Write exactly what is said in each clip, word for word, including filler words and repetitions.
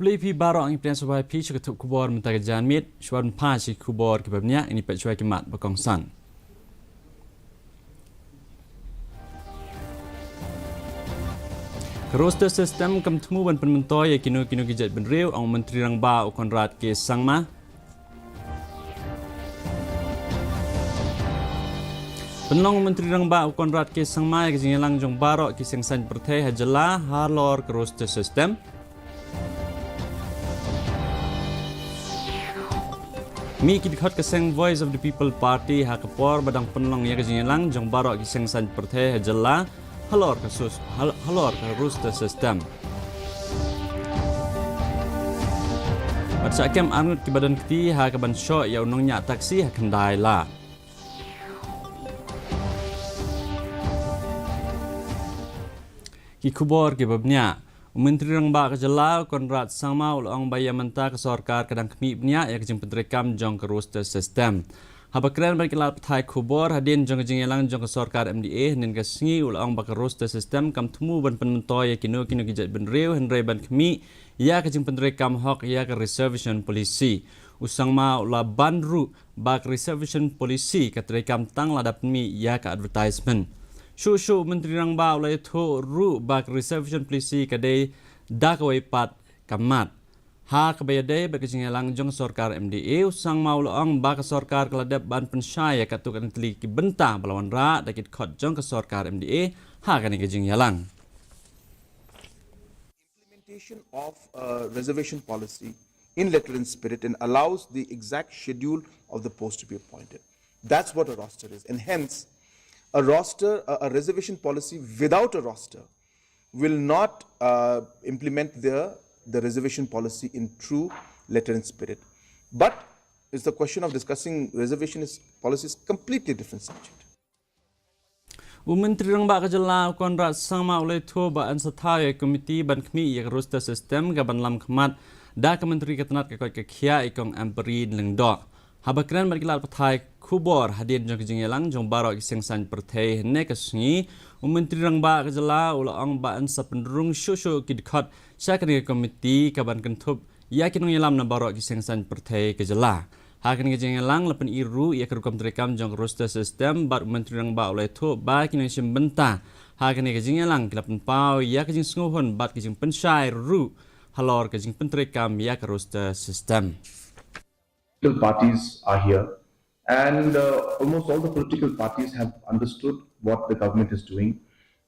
Khublei phi baroh, ngi pdiang sngewbha ïa phi sha ka thup khubor mynta ka janmiet. Shuwa ban phai sha ki khubor kiba bniah, ngin ïa peit shuwa ki mat ba kongsan. Ka roster system kam thmu ban pynmyntoi ïa kino kino ki jaitbynriew, ong u Myntri Rangbah u Conrad K Sangma. Pynlong u Myntri Rangbah u Conrad K Sangma ïa ka jingïalang jong baroh ki seng saiñ pyrthei ha jylla halor ka roster system. Mih ki dkhot ka seng Voice of the People Party ha ka por ba dang pynlong ïa ka jingïalang jong baroh ki seng saiñ pyrthei ha jylla halor ka sus-, hal-, halor ka roster system. Bad shah kem arngut kiba don kti ha kaban shoh ïa u nongñiah taxi ha Khyndai Lad. Ki khubor kiba bniah. U Myntri Rangbah ka jylla u Conrad Sangma u la ong ba ïa mynta ka sorkar ka dang khmih bniah ïa ka jingpyntreikam jong ka roster system. Haba kren bad ki lad pathai khubor hadien jong ka jingïalang jong ka sorkar M D A hynnin ka sngi, u la ong ba ka roster system kam thmu ban pynmyntoi ïa kino kino ki jaitbynriew hynrei ban khmih ïa ka jingpyntreikam hok ïa ka reservation policy. U Sangma u la ban ruh ba ka reservation policy ka treikam tang lada pynmih ïa ka advertisement. Shuh shuh u Myntri Rangbah u la ïathuh ruh ba ka reservation policy ka dei da kawei pat ka mat. Ha kaba ïadei bad ka jingïalang jong ka sorkar M D A, u Sangma u la ong ba ka sorkar ka la dep ban pynshai ïa katto katne tylli ki bynta ba la wanrah da ki dkhot jong ka sorkar M D A ha kane ka jingïalang. Implementation of a reservation policy in letter and spirit and allows the exact schedule of the post to be appointed. That's what a roster is. And hence, a roster, a, a reservation policy without a roster will not, uh, implement the, the reservation policy in true letter and spirit. But it's the question of discussing reservation is, policy is completely different subject. U Myntri Rangbah ka jylla u Conrad Sangma u la ïathuh ba yn sa thaw ïa ka komiti ban khmih ïa ka roster system kaban lam khmat da ka Myntri ka tnat ka koit ka khiah i Kong Ampareen Lyngdoh. Haba kren bad ki lad pathai khubor hadien jong ka jingïalang jong baroh ki seng saiñ pyrthei hynne ka sngi, u Myntri Rangbah ka jylla u la ong ba yn sa pynrung shuh shuh ki dkhot sha kane ka komiti kaban kynthup ïa ki nongïalam na baroh ki seng saiñ pyrthei ka jylla. Ha kane ka jingïalang la pyni ruh ïa ka rukom treikam jong ka roster system bad u Myntri Rangbah u la ïathuh ba ki nongshim bynta ha kane ka jingïalang ki la pynpaw ïa ka jingsngewhun bad ka jingpynshai ruh halor ka jingpyntreikam ïa ka roster system. Political parties are here, and, uh, almost all the political parties have understood what the government is doing,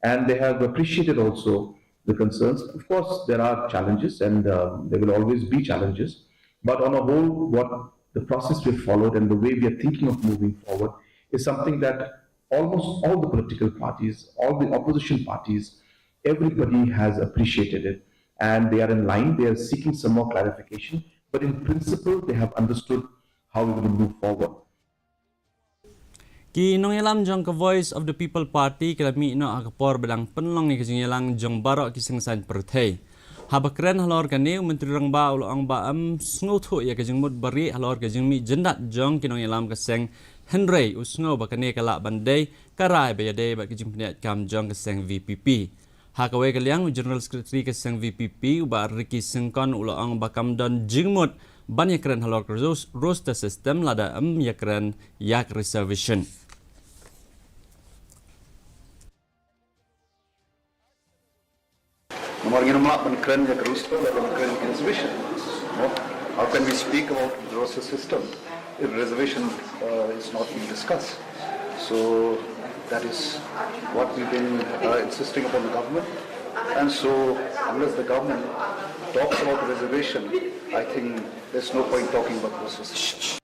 and they have appreciated also the concerns. Of course, there are challenges, and, um, there will always be challenges. But on a whole, what the process we have followed and the way we are thinking of moving forward is something that almost all the political parties, all the opposition parties, everybody has appreciated it, and they are in line. They are seeking some more clarification, but in principle, they have understood how we will move forward. Ki nongïalam jong ka Voice of the People Party ki la mih noh ha ka por ba dang pynlong ïa ka jingïalang jong baroh ki seng saiñ pyrthei. Haba kren halor kane, u Myntri Rangbah u la ong ba ym sngewthuh ïa ka jingmut barieh halor ka jingmih jyndat jong ki nongïalam ka seng, hynrei u sngew ba kane ka lah ban dei ka rai ba ïadei bad ka jingpynïaid kam jong ka seng V P P. Ha kawei ka liang, u General Secretary ka seng V P P, u Bah Ricky Syngkon, u la ong ba kam don jingmut ban ïakren halor ka ros-, roster system lada ym ïakren ïa ka reservation. Namar ngin ym lah ban kren ïa ka roster lada ym kren ïa ka reservation. No? How can we speak about the roster system if reservation, uh, is not being discussed? So that is what we've been, uh, insisting upon the government. And so unless the government talks about the reservation, I think there's no point talking about the roster system.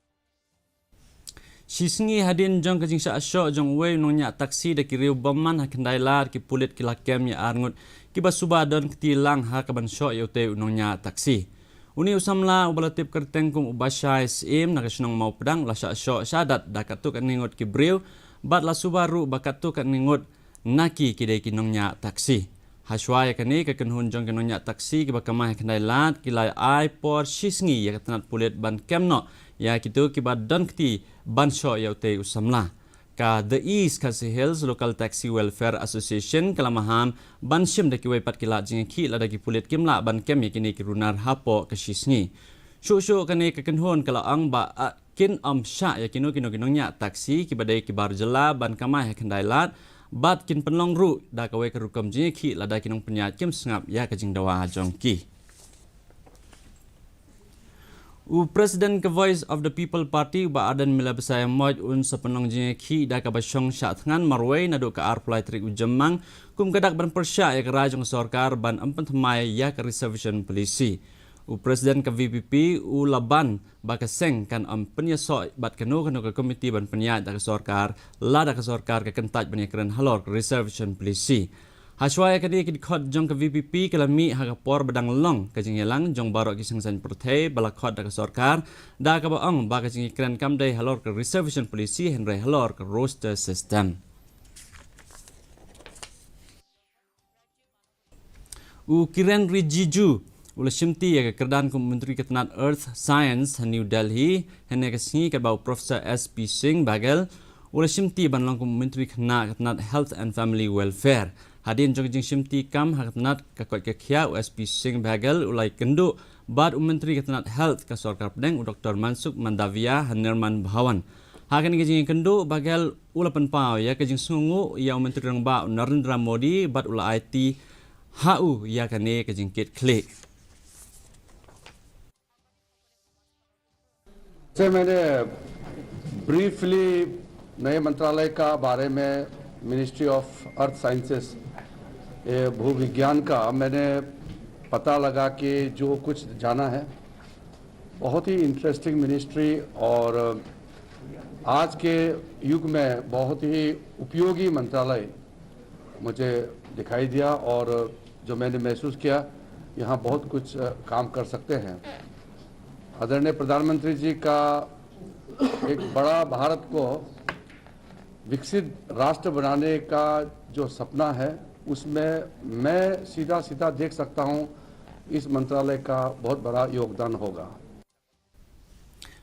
Shisngi hadien jong ka jingshah shoh jong uwei u nongñiah taxi da ki riew bymman ha Khyndai Lad, ki pulit ki la kem ïa arngut kiba suba don kti lang ha kaban shoh ïa utei u nongñiah taxi. Une u samla uba la tip kyrteng kum u Bashai Syiem na ka shnong Mawpdang u la shah shoh shadat da katto katne ngut ki briew bad la suba ruh ba katto katne ngut na ki ki dei ki nongñiah taxi. Hashwa ïa kane, ka kynhun jong ki nongñiah taxi kiba kamai ha Khyndai Lad ki la ai por shisngi ïa ka tnat pulit ban kem noh ïa kito kiba don kti ban shoh ïa utei u samla. Ka The East Khasi Hills Local Taxi Welfare Association ka la maham ban shim da kiwei pat ki lad jingïakhih lada ki pulit kim lah ban kem ïa kine ki runar hapoh ka shi sngi. Shuh shuh kane ka kynhun ka la ong ba, ah, kin ym shah ïa kino kino ki nongñiah taxi kiba dei ki bar jylla ban kamai ha khyndai lad, bad kin pynlong ruh da kawei ka rukom jingïakhih lada ki nongpynïaid kim sngap ïa ka jingdawa jong ki. U President ka Voice of the People Party, u Bah Ardent Miller Basaiawmoit, un sa pynlong jingïakhih da kaba shong shah thngan marwei naduh ka arphew lai tarik u Jymmang, kum ka dak ban pyrshah ïa ka rai jong ka sorkar ban ym pynthymmai ïa ka reservation policy. U President ka V P P u la ban ba ka seng kan ym pynïasoh bad kano kano ka komiti ban pynïaid da ka sorkar, lada ka sorkar ka kyntait ban ïakren halor ka reservation policy. Hashwa ïa kane, ki dkhot jong ka V P P ki la mih ha ka por ba dang long ka jingïalang jong baroh ki seng saiñ pyrthei ba la khot da ka sorkar, da kaba ong ba ka jingïakren kam dei halor ka reservation policy hynrei halor ka roster system. U Kiren Rijiju u la shimti ïa ka kyrdan kum u Myntri ka tnat Earth Science ha New Delhi hynne ka sngi, katba u Professor S P Singh Baghel u la shimti ban long kum u Myntri khynnah ka tnat Health and Family Welfare. Hadien jong ka jingshimti kam ha ka tnat ka koit ka khiah, u S P Singh Baghel u la ïakynduh bad u Myntri ka tnat Health ka sorkar pdeng, u Doktor Mansukh Mandaviya, ha Nirman Bhawan. Ha kane ka jingïakynduh, Baghel u la pynpaw ïa ka jingsngewnguh ïa u Myntri Rangbah u Narendra Modi bad u la aiti ha u ïa kane ka jingkitkhlieh. से मैंने ब्रीफली नए मंत्रालय का बारे में, मिनिस्ट्री ऑफ अर्थ साइंसेस, ये भूविज्ञान का मैंने पता लगा कि जो कुछ जाना है, बहुत ही इंटरेस्टिंग मिनिस्ट्री और आज के युग में बहुत ही उपयोगी मंत्रालय मुझे दिखाई दिया और जो मैंने महसूस किया, यहाँ बहुत कुछ, अ, काम कर सकते हैं। आदरणीय प्रधानमंत्री जी का एक बड़ा भारत को विकसित राष्ट्र बनाने का जो सपना है, उसमें मैं सीधा-सीधा देख सकता हूँ, इस मंत्रालय का बहुत बड़ा योगदान होगा।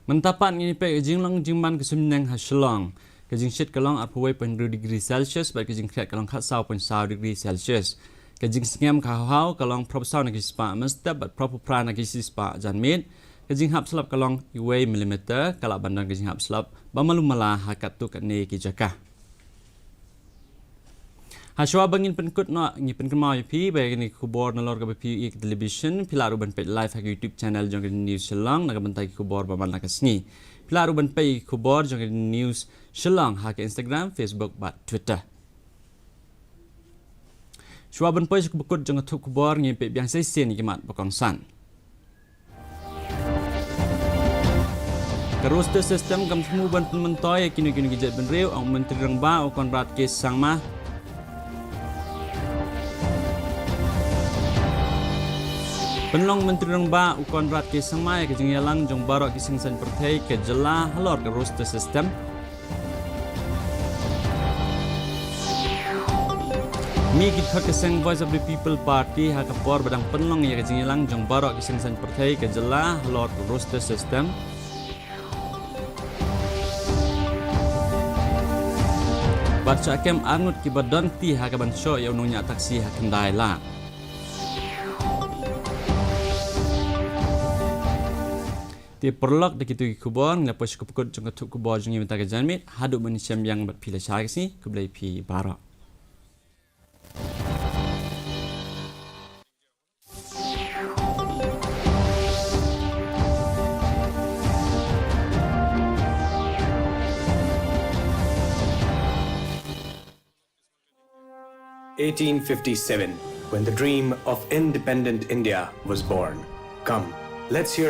Mynta pat ngin ïa peit ka jinglong jingman ka suiñbneng ha Shillong. Ka jingshit ka long arphew wei point hynriew degree Celsius bad ka jingkhriat ka long khatsaw point saw degree Celsius. Ka jingsngem ka hawhaw ka long phraphew saw na ki shispah mynstep bad phraphew phra na ki shispah janmiet. Ka jinghap slap ka long uwei millimeter, ka lah ban don ka jinghap slap ba malu mala ha katto katne ki jaka. Hashwa ba ngin pynkut noh, ngi pynkynmaw ïa phi ba ïa kine ki khubor nalor kaba phi ïohi ha ka television, phi lah ruh ban peit live ha ka YouTube channel jong ka News Shillong na ka bynta ki khubor ba man la ka sngi. Phi lah ruh ban peit ki khubor jong ka News Shillong ha ka Instagram, Facebook bad Twitter. Shuwa ban poi sha kaba kut jong ka thup khubor, ngin peit biang shisien ïa ki mat ba kongsan. Ka roster system kam thmu ban pynmyntoi ïa kino kino ki jaitbynriew, ong u Myntri Rangbah u Conrad K Sangma. Pynlong u Myntri Rangbah u Conrad K Sangma ïa ka jingïalang jong baroh ki seng saiñ pyrthei ka jylla halor ka roster system. Mih ki dkhot ka seng Voice of the People Party ha ka por ba dang pynlong ïa ka jingïalang jong baroh ki seng saiñ pyrthei ka jylla halor ka roster system. Bad shah kem arngut kiba don kti ha kaban shoh ïa u nongñiah taxi ha khyndai lad. Te paralok, da kito ki khubor ngi la poi sha kaba kut jong ka thup khubor jong ngi mynta ka janmiet. Haduh ban ïashem biang bad phi lashai ka sngi, khublei phi baroh. Eighteen fifty-seven, when the dream of independent India was born. Come, let's hear